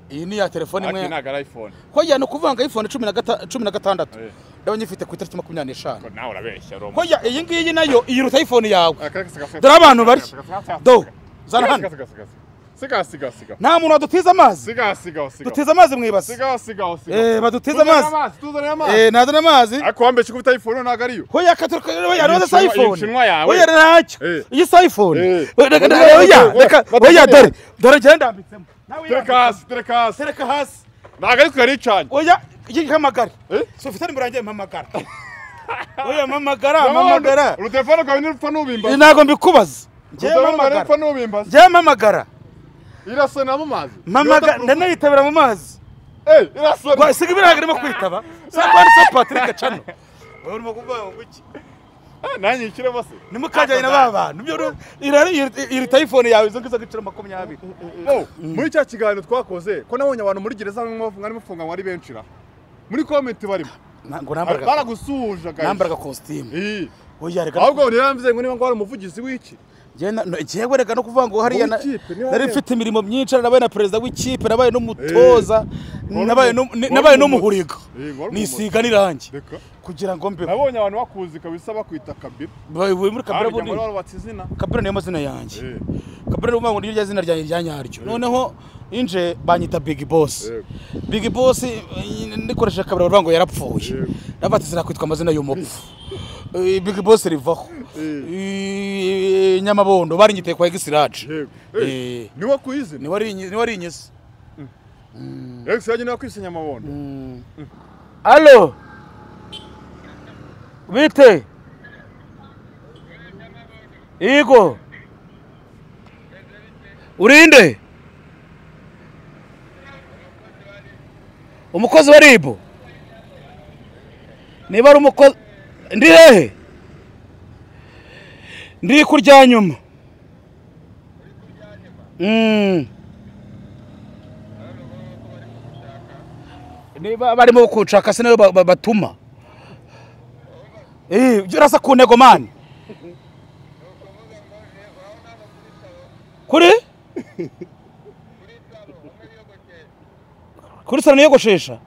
Iyi ni ya telefone imwe. Ati ntago ari iPhone. Hoya no kuvanga iPhone 16. Ndabonye ifite ku itariki 25. Nawe urabeshya Roma. Hoya iyi ngiyi nayo iyiruta iPhone yawe. Dore abantu bari. Do. Zana hano. Siga siga siga. Nta muntu wadutiza amazi. Siga siga siga. Dutiza amazi mwibase. Siga siga siga. Badutiza amazi. Tuzana amazi. Nazana amazi. Ariko wambeshye ko ufite iPhone ntago ariyo. Hoya katuruka hoya roza sa iPhone. Hoya ntacyo. Iyi sa iPhone. Hoya reka hoya dore. Dore genda ndambitsemo. Tereka hasi, tereka hasi. Tereka hasi. Ntago ariko yaricanye. Oya, igihamagara. So ufite nimurangiye mpamagara. Oya mpamagara, mpamagara. Urutelefone rwawe nirupfa nubimbaza. Ntago mbikubaza. Ngiye mpamagara. Nirupfa nubimbaza. Ngiye mpamagara. Irasona mu mazi. Mpamagara, ndanayitabira mu mazi. Irasona. Kwa siga ibiraga irimo kwitaba. Sangwa Patrick Chano. Wowe urimo kuvuga ngo iki? Nanjye ikiremo se. Nimukajyanye na ba bantu. Irita iPhone yawe izo ngizo giciro 20. Oh, muri cya kiganiro twakoze ko nabonye abantu muri gereza mwari mufunganywe ari benshi ra. Muri comment barimo. Ngo nambaraga. Baragusuhuje guys. Nambaraga costume. Oya reka. Ahubwo niramvuze ngo niba ngo ari umuvugizi w'iki. Ngiye reka no kuvuga ngo hariya nari mfite imirimo myinshi, nabaye na perezida w'ikipe, nabaye n'umutoza, nabaye n'umuhuriga. Nisiga n'irangi. Kugira ngo mbe. Nabonye abantu bakuzi kabisa bakwita Kabira. Muri Kabira bundi. Kabira niyo mazina yanjye. Kabira ni ngo niryo zina ryanjye rya nyaryo. Noneho inje banyita Big Boss. Big Boss ndikoresha Kabira bavuga ngo yarapfuye. Nabati sinakwitwa amazina y'umupfu. Big Boss rivaho. Nyamabondo barinyiteye kwa X-Large. Ni wa kuizi? Ni wari inyise. X-Large ni wa kwise Nyamabondo. Allo. Bite. Igo. Urinde. Umukozi wa RIB. Niba ari umukozi ndi hehe? Ndi kurya nyuma. Niba barimo kunshaka se nayo batuma. Urasa ku ntego mani. Kuri? Kuri salo niyogoshesha.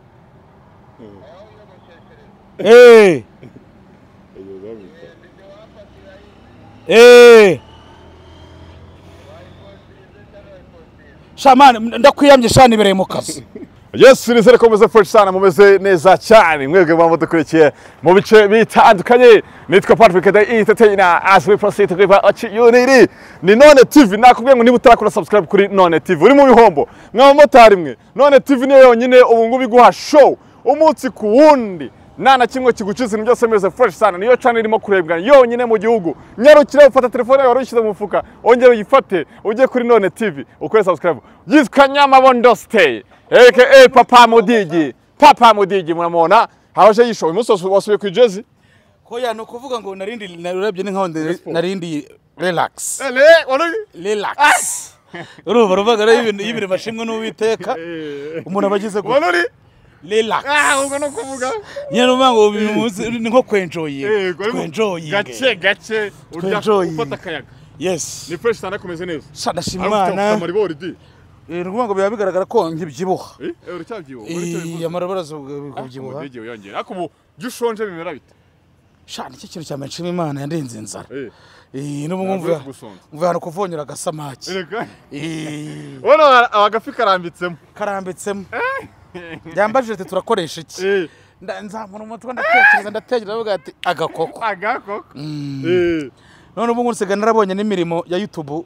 Shaman ndakwiyamye shani bereye mu kazi. Yes, nizere ko mumeze fresh sana, mumeze neza cyane. Mwebwe mwaba dukurikiye mu bice bitandukanye. Nitwa Patrick the Entertainer as we proceed to give out unity. Ni None TV nakubwiye ngo niba utarakora subscribe kuri None TV uri mu bihombo. Mwabamotari mwe, None TV niyo yonyine ubu ngubu iguha show umunsi ku wundi. Nana kimwe kiguciza ibintu byose bimeze fresh sana. Niyo channel irimo kurebwa yonyine mu gihugu. Nyarukira ufata telefone yawe urishyize mu mufuka, ongera uyifate ujye kuri None TV ukore subscribe. Yitwa Nyamabondo Stay aka Papa Mudigi. Papa Mudigi muramubona haje yishowe umunsi wasubiye ku jezi. Hoya no kuvuga ngo narindi narurabye ni nkaho narindi relax. Relax. Urumva ruvuga rero ibintu bashimwe n'Uwiteka umuntu abagize gute. Relax. Ubwo no kuvuga. Nyine numva ngo ni nko kwenjoyinga. Kwenjoyinga. Gace gace urya ufata akayaga. Yes. Ni fresh sana kumeze neza. Ndashima Imana. Amaribori di. Ni ngo biba bigaragara ko nkibyibuha. Uracyabyibuha. Amaribori azubyibuha. Ugiye uyongera. Ariko ubu jya ushonje bimera bite? Sha nicyo kintu cyane nshima Imana yandenze inzara. N'ubu ngumva hano kuvonyera agasamaki. Ubona agafi karambitsemo. Karambitsemo. Yambajije ati turakoresha iki? Nzamura umutwe ndatekereza ndavuga ati agakoko. Agakoko. None ubu nsigaye narabonye n'imirimo ya YouTube.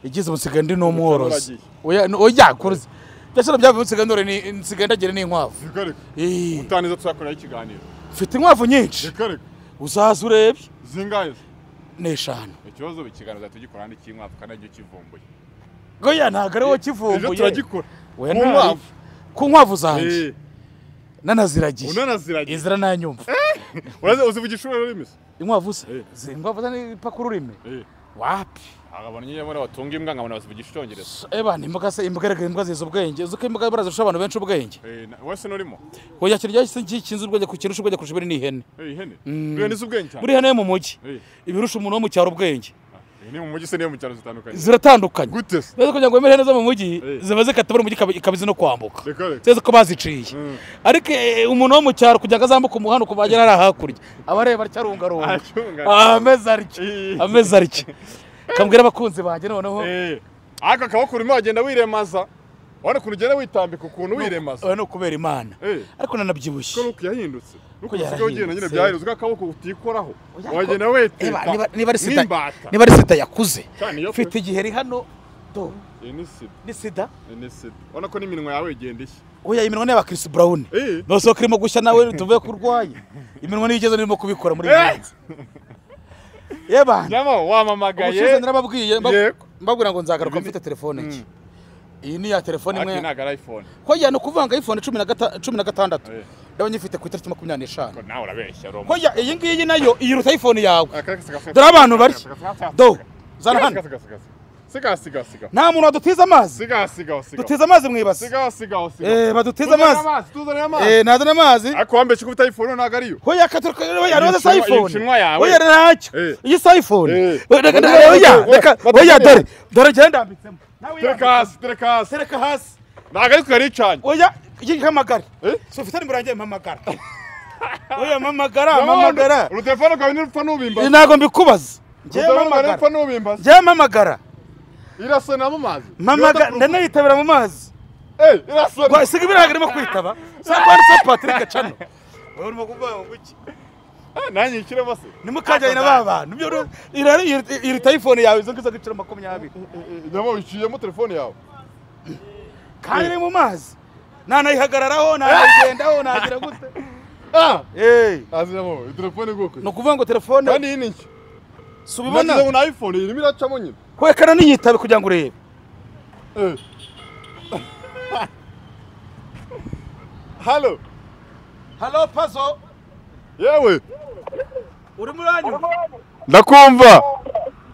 Igize ubusigaye ndi n'umworozi. Oya oya kuruzi. Byashara byavuye nsigaye ndore ni nsigaye ndagira n'inkwavu. Utaniza tuzakorera ikiganiro. Mfite inkwavu nyinshi. Uzaza urebe. Zingahe? Ni 5. Ikibazo ikiganiro tugikora ndi cy'inkwavu kandi aricyo kivumbuye. Goya ntago ari wo kivumbuye. Ejo turagikora. Oya nta ku nkwavu zanjye. Nanaziragiye. Unanaziragiye. Izira nanyumva. Uraze uzivugisha ururimi se? Inkwavu se? Inkwavu ni paka ururimi. Wapi? Agabana nyine muri batunga imbwa nkabona bazivugisha icyongereza. Eba imbwa se imbwa erega imbwa zizi ubwenge. Uzi ko imbwa barazirusha abantu benshi ubwenge. Wese nurimo. Oya kintu cyahise kinzi ubwenge kukirusha ubwenge kurusha ibiri ni ihene. Ihene. Buriya ni ubwenge cyane. Buriya ihene yo mu mujyi. Ibirusha umuntu wo mu cyaro ubwenge. Ni mu mujyi se niyo mu cyaro zitandukanye? Ziratandukanye. Gute se? Neza kugira ngo wemere neza mu mujyi ziba zikata mu mujyi ikabizi no kwambuka. Seze ko baziciye. Ariko umuntu wo mu cyaro kugira ngo azambuke umuhanda kuva agera ari hakurya abareba acyarungarunga. Ameze ariki. Ameze ariki. Kambwira abakunzi banjye noneho. Aka kaboko urimo agenda wiremaza. Wana kuntu ugenda witambika ukuntu wiremaza. Oya no kubera Imana. Ariko nanabyibushye. Ko nuko yahindutse. Nuko usigaye ugenda nyine byahindutse akaboko utikoraho. Wagenda weteka. Niba ari sida. Niba ari sida yakuze. Mfite igihe ri hano do. Ni sida. Ni sida? Ni sida. Wana ko n'iminwa yawe igenda ishya. Oya iminwa ni aba Chris Brown. Nose ko irimo gushya nawe tuvuye kurwaye. Iminwa ni igeze nirimo kubikora muri iyi. Yeba. Nyama wamamagaye. Ubushize narababwiye mbabwira ngo nzagaruka mfite telefone nshya. Iyi ni ya telefone imwe. Ati ntago ari iPhone. Ko ya no kuvanga iPhone 16. Ndabonye ifite ku itariki 25. Ko nawe urabeshya Roma. Ko ya iyi ngiyi nayo iyiruta iPhone yawe. Dore abantu bari. Do. Zana hano. Siga siga siga. Nta muntu wadutiza amazi. Siga siga siga. Dutiza amazi mwibase. Siga siga siga. Badutiza amazi. Tuzane amazi. Nazana amazi. Ariko wambeshye ko ufite iPhone ntago ariyo. Ko ya katuruka oya roza iPhone. Oya ntacyo. Iyi si iPhone. Oya reka oya dore. Dore genda ndambitsemo. Tereka hasi, tereka hasi. Tereka hasi. Ntago ariko yaricanye. Oya ihamagara. So ufite nimero yanjye mpamagara. Oya mpamagara, mpamagara. Urutelefone rwawe nirupfa nubimbaza. Ntago mbikubaza. Njye mpamagara. Nirupfa nubimbaza. Njye mpamagara. Irasona mu mazi. Mpamagara ndanayitabira mu mazi. Irasona. Siga ibirago irimo kwitaba. Sasa Patrick Chano. Wowe urimo kuvuga ngo iki? Nanjye ikiremo se. Nimukajyanye na ba bantu. Irita iPhone yawe izo ngizo giciro 20. Nyama wiciyemo telefone yawe. Kandi iri mu mazi. Nanayihagararaho, nanayigendaho, nagira gute. Aziramo telefone goko. No kuvuga ngo telefone. Kandi iyi ni nshya. Subibona. Nagize ngo na iPhone irimo iracamo nyine. Kwekana niyitabe kugira ngo urebe. Hallo. Hallo Pazo. Yewe. Uri muranyumva? Ndakumva.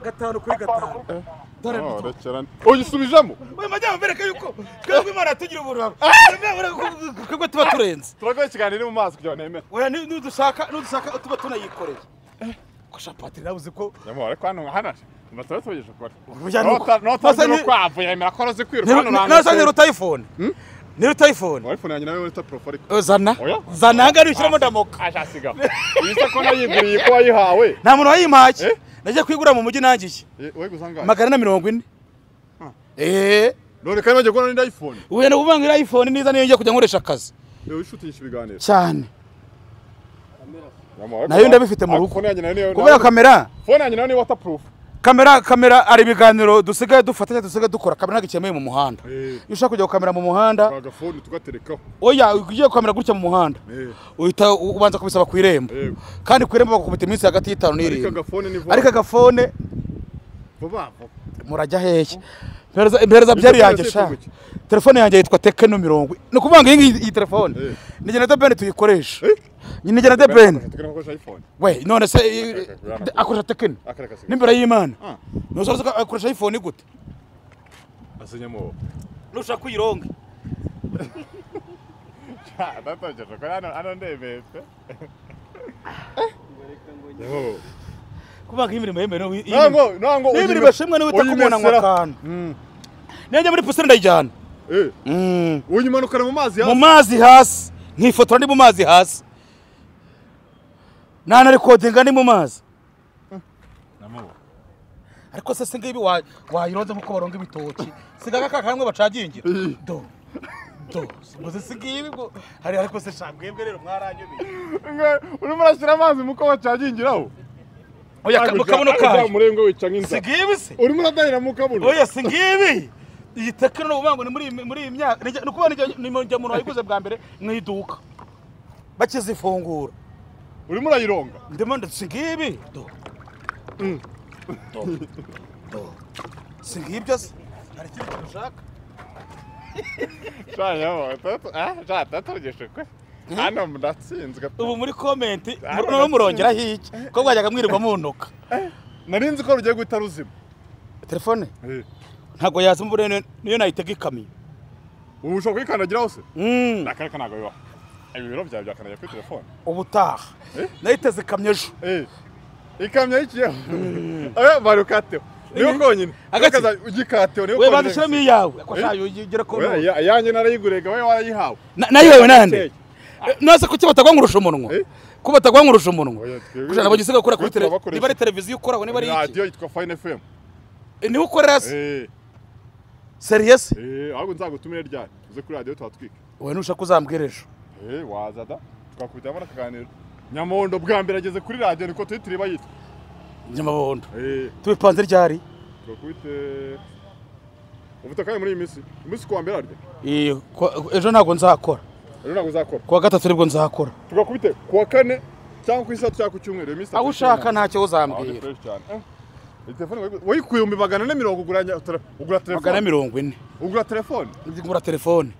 5 kuri 5. Dore bityo. Ogisubijamo. Oya majya mbereka yuko twebwe Imana tugira ubuntu. Twebwe tuba turenze. Turagoye ikiganiro mu mazi kugira nemere. Oya nudushaka tuba tunayikoreye. Ko sha Patri nabuze ko Nyamara ariko hano hano bataba tubageje kore. Nota no kwavu yemera ko aroze kwiruka hano rano. Nasa ni ruta iPhone. Ni ruta iPhone. iPhone yanjye nawe ruta prof ariko. Zana. Zana ngari ushyiramo ndamoka. Aja siga. Iyi ko nayiguriye ko wayihawe. Nta muntu wayimpaye. Nagiye kwigura mu mujyi nangiye. Wewe gusanga. 440. None kandi bagiye kubona n'indi iPhone. Ubu no kuvanga iri iPhone niza niyo ngiye kujya nkoresha akazi. Wewe ushutisha ibiganiro. Cyane. Nayo ndabifite mu rugo. Kubera kamera. Phone yanjye nayo ni waterproof. Kamera ari ibiganiro dusigaye dufatanya dusigaye dukora kamera ntago mu muhanda. Iyo ushaka kujya gukamera mu muhanda agafone tugaterekaho. Oya ugiye gukamera gutya mu muhanda. Uhita ubanza kubisaba ku irembo. Kandi ku irembo bakukubita iminsi hagati y'itanu n'irindwi. Ariko agafone vuba murajya hehe? Impereza byari yanjye sha. Telefone yanjye yitwa Tecno 40. Ni ukuvanga iyi telefone. Ni Genada Ben tuyikoresha. Ni Genada Ben. We none se akoresha Tecno. Nimbere y'Imana. Nusoza akoresha iPhone gute? Asinyamo. Nushaka kuyironga. Cha, dataje ko hano hano ndebetse. Kubanga imirimo yemewe nango imirimo shimwe niwe utakumona ngo akantu. Nenge muri pusire ndayijyana. Uyimanukana mu mazi hasi. Mu mazi hasi. Nkifotora ndi mu mazi hasi. Nana recordinga ndi mu mazi. Namabo. Ariko se ngibi wayironze nkuko baronga ibitoki. Sigaga kakamwe bacagingira. Do. Do. Muze singibi ngo hari ariko se shambwebwe rero mwaranyubiye. Urimo urashyira amazi muko bacagingiraho. Oya mukabuno kayo. Murengo wica nk'inzara. Singibi se. Urimo uradahira mukabuno. Oya singibi. Iyi Tecno no ubango ni muri iyi myaka ni kuba ni njya muntu wayiguze bwa mbere mu iduka. Bakizifungura. Urimo urayironga. Ndimo singibi. Do. Do. Do. Singibyo se. Hari ikindi kintu ushaka? Sha tato hano ndatsinzwe. Ubu muri comment no murongera hiki ko bwajyaga mwirirwa muntuka. Nari nzi ko rugiye guhita ruzima. Telefone? Ntago yazima ubure niyo nayitega ikamyo. Ubu ushobora kuyikandagira hose? Nakareka ntago bibaho. Ibi biro byawe byakandagira kuri telefone. Ubutaha. Nayiteze ikamyo ejo. Ikamyo y'ikiyeho. Barukateho. Niyo konyine. Akaza ugikate niyo. We bandishiramo iyawe. Ko shayo ugira ko. Yanjye narayigurega we warayihawe. Nayihawe nande? Nase kuki batagwa umunwa? Ko batagwa nkurusha umunwa? Kuja nabo gisiga gukora kuri tele. Niba ari televiziyo ukoraho niba ari iki? Radio yitwa Fine FM. Niho ukorera se? Serious? Ahubwo nzagutumire ryari? Uze kuri radio twatwike. Wowe nushaka uzambwira ejo. Waza da. Twakubita akaganiro. Nyamondo bwa mbere ageze kuri radio niko tuyitiriba yitwa. Nyamabondo. Tubipanze ryari? Twakubite. Ufite akaye muri iyi minsi? Umunsi kuwa mbere arya? Ejo ntago nzakora. Ejo ntago nzakora. Kuwa gatatu nibwo nzakora. Tugakubite kuwa kane cyangwa ku isaha cyangwa ku cyumweru iyo minsi. Aho ushaka ntacyo uzambwira. Telefone wayikuye 450 ugura telefone. 440. Ugura telefone? Ngura telefone.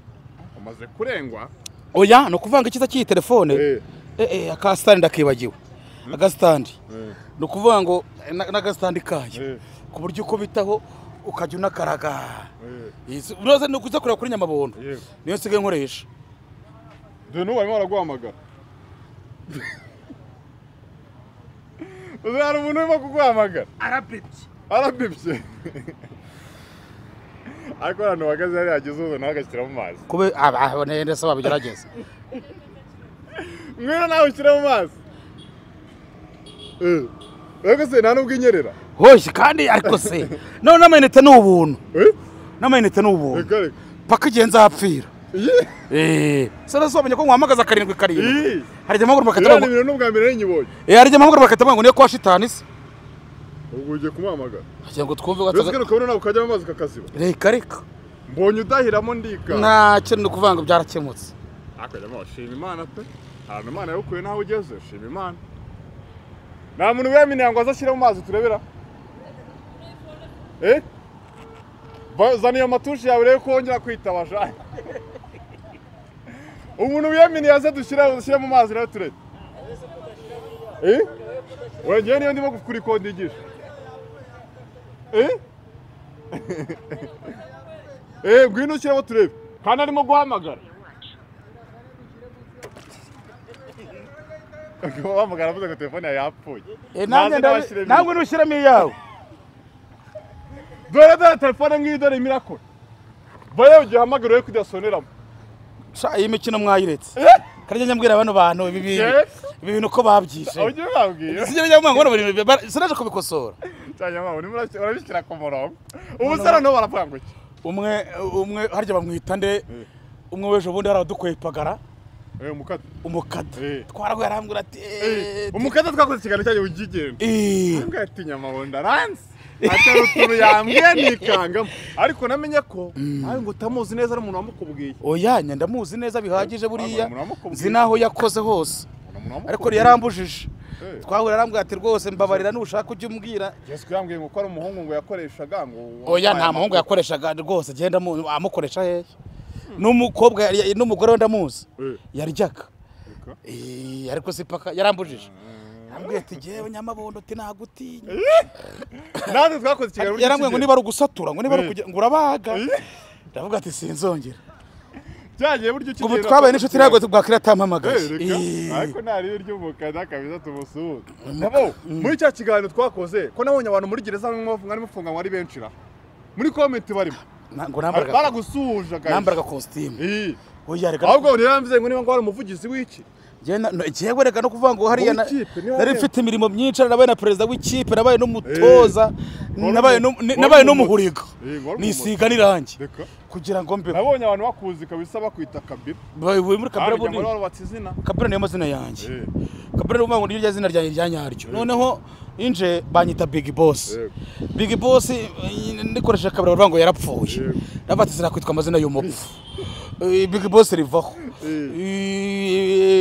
Umaze kurengwa? Oya, no kuvanga ikiza cy'iyi telefone. Aka stand ndakibagiwe. Aga stand. No kuvuga ngo n'aga stand kayo. Ku buryo uko bitaho ukajya unakaraga. Uroze no kuza kureba kuri Nyamabondo. Niyo nsigaye nkoresha. Dore n'ubu barimo baraguhamagara. Uzari umuntu urimo kuguhamagara. Arabibye. Ariko abantu bahagaze hariya hageze uza nawe agashyira mu mazi. Kube aba se babigerageza. Ngwino nawe ushyira mu mazi. Ariko se nta nubwo inyerera. Hoshi kandi ariko se. None n'amayinite ni ubuntu. N'amayinite ni ubuntu. Paka igihe nzapfira. Se nasobonye ko nkuhamagaza 7 7. Hari igihe amahugurwa bakata. Ibintu n'ubwa mbere nyibonye. Hari igihe amahugurwa bakata ngo niyo kwa shitani se. Ubwo ugiye kumuhamagara. Kugira ngo twumve ko ataza. Ukabona nawe ukajya mu mazi kakaziba. Reka. Mbonye udahiramo ndika. Ntacyo ni ukuvanga byarakemutse. Akajya shima Imana pe. Ahantu Imana yagukuye naho ugeze shima Imana. Nta muntu wiyaminiye ngo azashyire mu mazi turebera. Zana iyo matushi yawe rero ko wongera kwitabasha. Umuntu wiyaminiye aze dushyire mu mazi rero turebe. Wengeye niyo ndimo kurikondigisha. Ngwino ushyiremo turebe. Kandi arimo guhamagara. Guhamagara avuze ngo telefone yawe yapfuye. Nawe nushyiremo iyawe. Dore telefone ngiyi dore imirakora. Vayo ugihamagara uri kudasoneramo. Sha iyi mikino mwayiretse. Karya nyambwira bano bantu ibi bintu ko babyishe. Ujye babwira. Sijye njya ngo bari sinaje kubikosora. Cyanya mama uri murabishyira ku murongo. Ubu se no baravuga ngo iki? Umwe harya bamwita nde? Umwe wejo bundi haradukwe pagara. Umukata. Umukata. Twaraguye arambwira ati umukata twakoze ikiganiro cyanjye ugigenda. Mbwa ati Nyamabondo aranze. Atari utuntu yambwiye nikangamo. Ariko namenye ko ayo ngo utamuzi neza ari umuntu wamukubwiye. Oya ndamuzi neza bihagije buriya. Nzi naho yakoze hose. Ariko yarambujije. Twahura arambwira ati rwose mbabarira nushaka ujye umbwira. Yesu yambwiye ngo ko ari umuhungu ngo yakoreshaga ngo. Oya nta muhungu yakoreshaga rwose genda amukoresha hehe. N'umukobwa n'umugore we ndamuzi. Yaryaga. Ariko si paka yarambujije. Ambwiye ati jewe Nyamabondo ati nagutinya. Natwe twakoze ikiganiro. Yarambwiye ngo niba ari ugusatura ngo niba ari ngo urabaga. Ndavuga ati sinzongera. Byagiye buryo ukigera. Ubu twabaye n'inshuti ntabwo bwakira atampamagaye. Ariko ntari ry'umukada kabisa tumusuhuza. Nabo muri cya kiganiro twakoze ko nabonye abantu muri gereza mwari mufunganywe ari benshi ra. Muri comment barimo. Ngo nambaraga baragusuhuje guys. Nambaraga costume. Oya reka. Ahubwo niramvuze ngo niba ngo ari umuvugizi w'iki. Jewe reka no kuvuga ngo hariya nari mfite imirimo myinshi nabaye na perezida w'ikipe nabaye n'umutoza nabaye n'umuhuriga nisiga n'irangi kugira ngo mbe nabonye abantu bakuzi kabisa bakwita Kabira muri Kabira bundi Kabira niyo mazina yanjye Kabira n'uvuga ngo niryo zina ryanjye rya nyaryo noneho inje banyita Big Boss. Big Boss ndikoresha Kabira bavuga ngo yarapfuye ndavuga ati sinakwitwa amazina y'umupfu. Big Boss rivaho.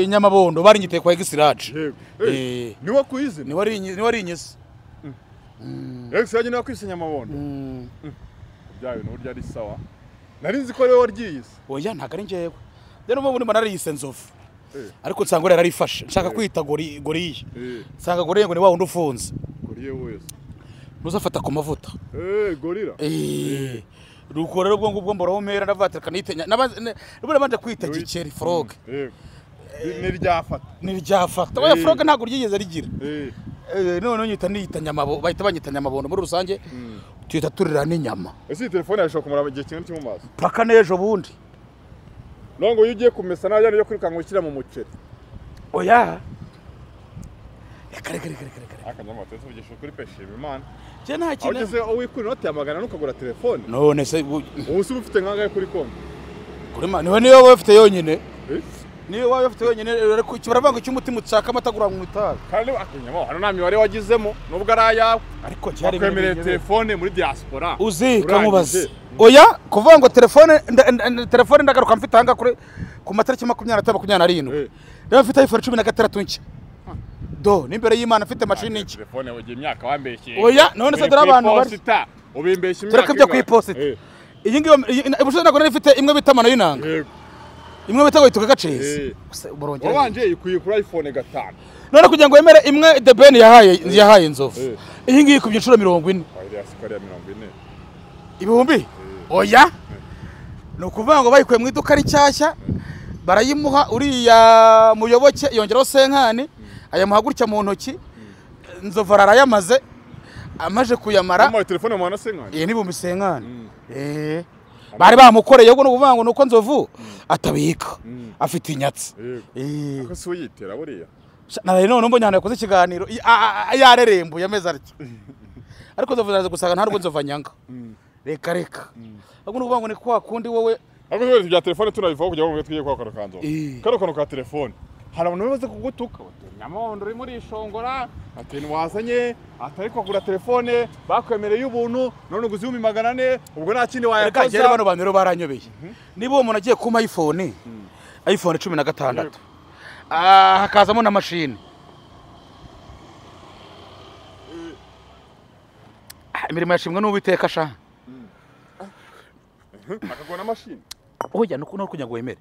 Nyamabondo barinyiteye kwa X-Large. Niwe kuyizi? Niwe ari inyisi. X-Large niwe kwise Nyamabondo. Bya bintu burya ari sawa. Nari nzi ko ariwe waryiyise. Oya ntago ari njyewe. Rero ubu ndimo nariyise nzovu. Ariko nsanga yararifashe. Nshaka kwita goriye. Nsanga goriye ngo ni wa wundi ufunze. Goriye wese. Ntuzafata ku mavuta. Gorira. Ruko rero ubwo ngubwo mboraho mpera ndavatira kanitenya. Nabanje kwita gikeri frog. Niryafata. Niryafata. Oya frog ntago ryigeze rigira. None nyita niyita nyamabo bahita banyita nyamabondo muri rusange tuyita turira n'inyama. Ese telefone yashobora kumara igihe kinini cyo mu maso paka n'ejo bundi nongo iyo ugiye kumesa nayo yo kwirukanka ushyira mu muceri. Oya reka reka reka reka akanyama tuvugisha kuri peshima Imana je nta kintu ugeze wikura inoti ya 400 ukagura telefone. None se ubu se ufite nkangahe kuri konti? Kuri ma niwe niyo wowe ufite yonyine. Niyo wowe ufite yonyine ariko baravuga ngo umutima utsaka amatagura mu itabi. Kandi akanyama hano nta mibare wagizemo nubwo ari ayawe ariko cyari kwemerera telefone muri diaspora uzi kamubaza. Oya kuvuga ngo telefone telefone ndagaruka mfite hanga kuri ku matariki 25 27 rero mfite iPhone 16 nshya. Do n'imbere y'Imana mfite machine nshya. Telefone wagiye imyaka wambeshye. Oya none se dore abantu bari ubimbeshye imyaka. Tureke byo kwiposita. Iyi ngiyo ubushize ntabwo nari mfite imwe bita mano y'inanga. Imwe bita ngo ituka gacezi. Burongera. Wabanje ikuye kuri iPhone 5. None kugira ngo wemere imwe The Ben yahaye Nzovu. Iyi ngiyi ikubye inshuro 40. Oya sikari ya 40. Ibihumbi? Oya. Ni ukuvuga ngo bayikuye mu iduka ricyashya barayimuha uriya muyoboke yongeraho senkani ayamuha gutya mu ntoki. Nzovu arayamaze amaje kuyamara. Ama telefone mwana senkani. Ni ibihumbi senkani. Bari bamukoreye ubwo nukuvuga ngo nuko Nzovu atabika afite inyatsi. Ko si uyitera buriya. Naraye none mbonye ahantu yakoze ikiganiro yarerembuye ameze atyo. Ariko Nzovu araza gusanga nta rwo Nzovu anyanga. Reka reka. Ahubwo nukuvuga ngo ni kwa kundi wowe. Ariko ibintu bya telefone tunabivaho kugira ngo twiye kwa kano. Kano kano ka telefone. Hari abantu bamaze kugutuka nyamabondo uri muri ishongora ati wazanye atari kugura telefone bakwemereye ubuntu none uguze 400 ubwo nta kindi wayakoza. Reka bano bantu rero baranyobeye. Niba uwo muntu agiye kuma iPhone 16 hakazamo na machine imirimo yashimwe n'Uwiteka sha akagona machine. Oya nuko no kugira ngo wemere.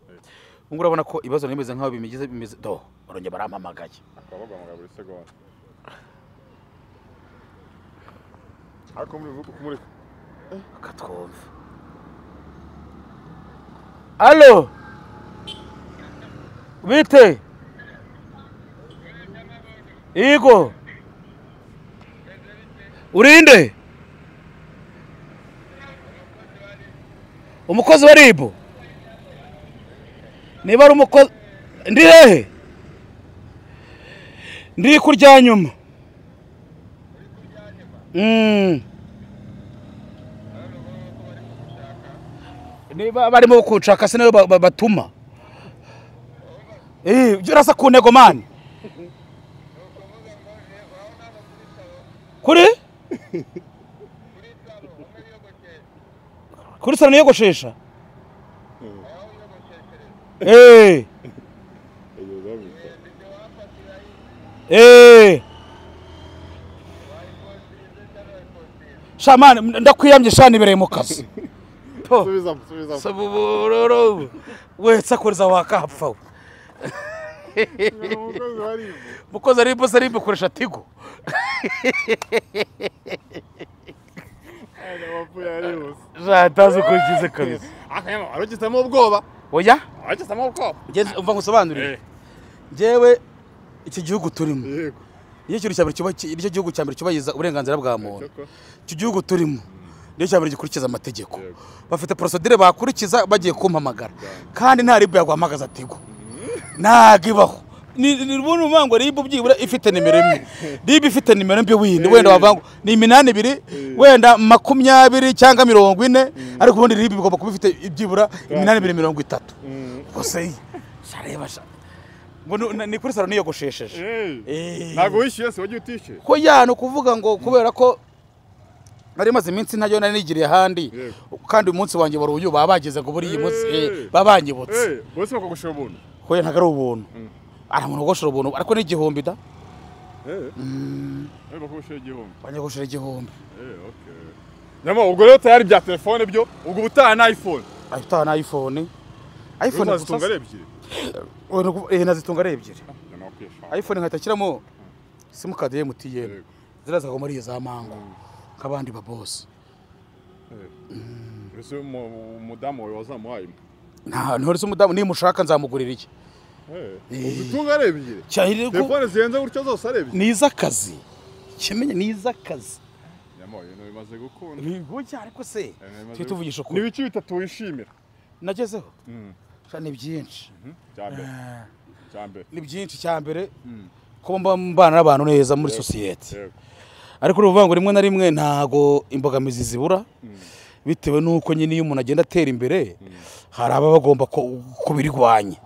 Ngo urabona ko ibibazo nimeze nkaho bimigize bimeze do barongeye barampamagaye. Akabagamagara buri segonda. Ariko muri akatwumva. Allo Bite Igo Urinde Umukozi wa RIB Niba ari umukozi ndi hehe Ndi kurya nyuma Niba barimo kunshaka se nayo batuma urasa ku ntego mani Kuri Kuri salo niyogoshesha Shamani ndakwiyamye shani bereye mu kazi. Subiza. Sabuburoro. We sakoreza wakapfa. Mukozi ari boss ari bukoresha Tigo. Jatazi uko ugize kabisa. Akanyama arugizemo ubwoba. Oya? Arugizemo ubwoba. Ngeze umva ngusobanurire. Njyewe iki gihugu turimo. Yego. Niyo kintu cya mbere cyuba nicyo gihugu cya mbere cyubahiriza uburenganzira bwa muntu. Iki gihugu turimo niyo cya mbere gikurikiza amategeko. Bafite procedure bakurikiza bagiye kumpamagara. Kandi nta RIB yaguhamagaza Tigo. Ntago ibaho. Ni ubuntu ngo RIB byibura ifite nimero imwe. RIB ifite nimero mbi windi wenda wavango ni 82 wenda 20 cyangwa 40 ariko ubundi RIB bigomba kuba ifite byibura 8230. Gusa shareba sha. Ngo ni kuri salo niyogoshesheje. Ntago wishyuye se wagiye utishyuye. Ko ya no kuvuga ngo kubera ko nari maze iminsi ntayo nari nigiriye ahandi kandi umunsi wanjye wari uyu babageze ngo buri iyi munsi babanyibutse. Bose bakagushira ubuntu. Ko ntago ari ubuntu. Ara umuntu ugoshora ubuntu ariko ni 1000 da. Bakugushira 1000. Banyagushira 1000. Okay. Nyama ubwo rero tayari bya telefone byo ubwo ubutaha na iPhone. Ubutaha na iPhone. iPhone gusa ari ebyiri. Nazitunga ari ebyiri. iPhone nkahita nshyiramo simukadi ya MTN. Ziraza ko muri za mango nk'abandi ba boss. Ese umudamu wawe wazamuhaye? Nta ntore se umudamu nimushaka nzamugurira iki? Uzitunga ari ebyiri. Telefone zihenze gutyo zose ari ebyiri. Ni iz'akazi. Kimenye ni iz'akazi. Nyamo, ibintu bimaze gukunda. Bigoye, ariko se Bimaze tujye tuvugisha Ni ukuri. ibiki bitatu wishimira? Nagezeho. Sha, ni byinshi. Cya mbere, cya mbere. Ni byinshi. Cya mbere, kuba mba mbana n'abantu neza muri sosiyete. Ariko uruvuga ngo rimwe na rimwe ntago imbogamizi zibura, bitewe n'uko nyine iyo umuntu agenda atera imbere, hari ababa bagomba kubirwanya,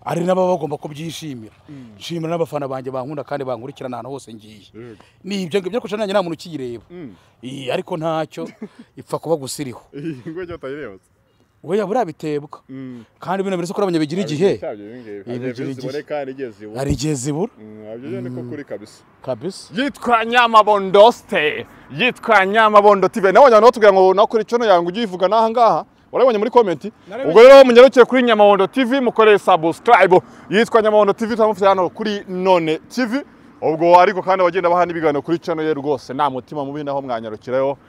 hari n'ababa bagomba kubyishimira. Nshimira n'abafana banjye bankunda kandi bankurikirana ahantu hose ngiye. Ni ibyo ngibyo, ariko nanjye nta muntu ukiyireba. Iyi, ariko ntacyo, ipfa kuba gusa iriho. Iyi ngo cyo utayireba se? Oya, buriya biterwa kandi bino biretse ko abanya bigira igihe. Cyabyo ibi ngibi. Ibi Hari bigira igihe igihe. ziboneka, hari igihe zibura. Hari igihe zibura. Ibyo byo niko kuri kabisa. Kabisa. Yitwa Nyamabondo Ste, yitwa Nyamabondo TV. Nabonye abantu batubwira ngo nawe kuri channel yawe ngo ujye uyivuga n'aha ngaha. Warabonye muri comment? Ubwo rero munyarukire kuri Nyamabondo TV, mukorere subscribe. Yitwa Nyamabondo TV, turamufite hano kuri None TV. Ubwo ariko kandi abagenda baha n'ibiganiro kuri channel ye rwose, nta mutima mubi, naho mwanyarukirayo.